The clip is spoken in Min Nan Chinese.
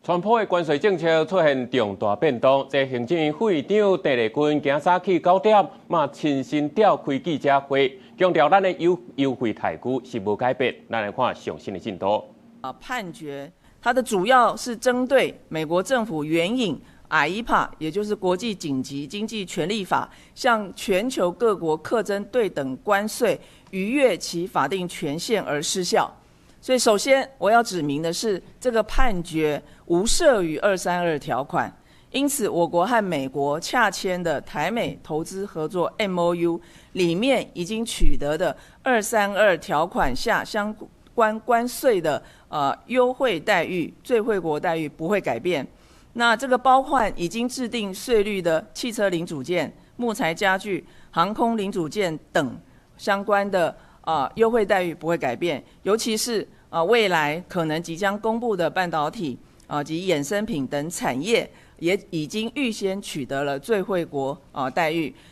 川普的關稅政策出現重大變動，這行政院副院長鄧麗君今早起9點嘛親身召開記者會，強調咱的優惠待遇是無改變。咱來看上新的進度。啊，判決它的主要是針對美國政府援引 IEEPA，也就是國際緊急經濟權力法，向全球各國課徵對等關稅，逾越其法定權限而失效。所以，首先我要指明的是，這個判決無涉於232條款，因此我國和美國洽簽的台美投資合作 MOU 裡面已經取得的二三二條款下相關關稅的優惠待遇、最惠國待遇不會改變。那這個包括已經制定稅率的汽車零組件、木材家具、航空零組件等相關的優惠待遇不會改變，尤其是未來可能即將公布的半導體及衍生品等產業，也已經預先取得了最惠國待遇。